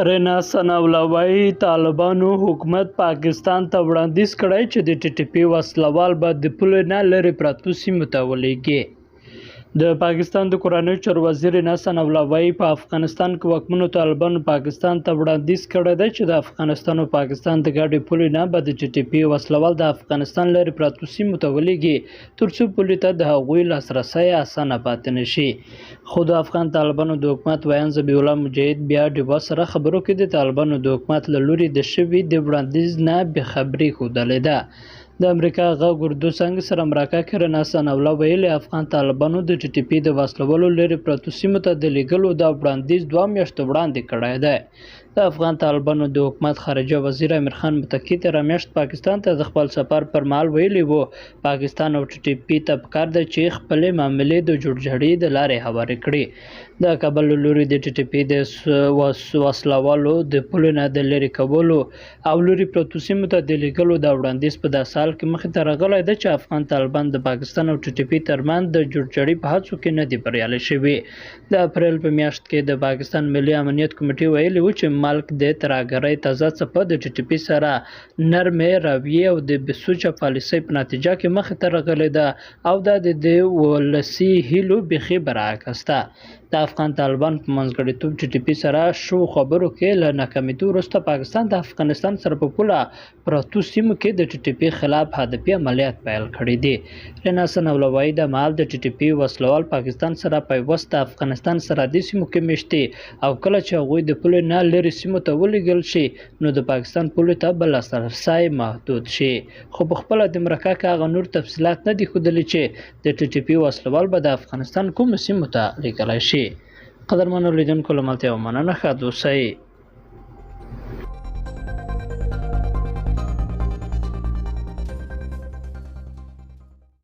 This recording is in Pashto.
رینا ثناءالله وايي، طالبانو حکومت پاکستان ته وړاندیز کړی چې د ټي ټي پي وسلوال به د پولې نه لرې پرتو سیمو ته ولېږي. د پاکستان د کورنیو چارو وزیر رینا ثناءالله وايي، په افغانستان کې واکمنو طالبانو پاکستان ته وړاندیز کړی دی چې د افغانستان او پاکستان د ګډې پولې نه به د ټي ټي پي وسلوال د افغانستان لرې پرتو سیمو ته ولېږي، ترڅو پولې ته د هغوی لاسرسی اسانه پاتې نه شي. خو د افغان طالبانو د حکومت ویاند ذبیح الله مجاهد بیا ډیوه سره خبرو کې د طالبانو د حکومت له لوري د شوي د وړاندیز نه بې خبري ښودلې ده. د امریکا غږ اردو څانګې سره مرکه کې رنا ثناءالله ویلي، افغان طالبانو د ټي ټي پي د وسلوالو لرې پرتو سیمو ته د لېږلو دا وړاندیز 2 میاشتې وړاندې کړی دی. د افغان طالبانو د حکومت خارجه وزیر امیر خان متقي تېره میاشت پاکستان ته د خپل سفر پر مهال ویلي وو، پاکستان او ټي ټي پي ته پکار ده چې خپلې معاملې د جوړجاړي د لارې هوارې کړي. د کابل له لوري د ټي ټي پي د وسلوالو د پولې نه د لرې کولو او لرې پرتو سیمو ته د لېږلو دا وړاندیز په داسې حال کې مخې ته راغلی دی چې افغان طالبان د پاکستان او ټي ټي پي ترمنځ د جوړجاړي په هڅو کې نه دي بریالي شوي. د اپریل په میاشت کې د پاکستان ملي امنیت کمیټې ویلي وو چې ملک د ترهګرۍ تازه څپه د ټي ټي پي سره نرمې رویې او د بې سوچه پالیسۍ په نتیجه کې مخې ته راغلې ده او دا د دې ولسي هیلو بیخي برعکس ده. د افغان طالبان په منځګړیتوب ټي ټي پي سره شو خبرو کې له ناکامېدو وروسته پاکستان د افغانستان سره په پوله پرتو سیمو کې د ټي ټي پي خلاف هدفي عملیات پیل کړي دي. رینا ثناءالله وايي، دا مهال د ټي ټي پي وسلوال پاکستان سره پیوست د افغانستان سرحدي سیمو کې مېشت دي او کله چې هغوی د پولې نه لرې سیمو ته ولېږل شي نو د پاکستان پولې ته به لاسرسی محدود شي. خو په خپله د مرکه کې هغه نور تفصیلات نه دي ښودلي چې د ټي ټي پي وسلوال به د افغانستان کومو سیمو ته لېږلی شي. قدرمنو لیدونکو له ملتیا مننه، ښاد اوسئ.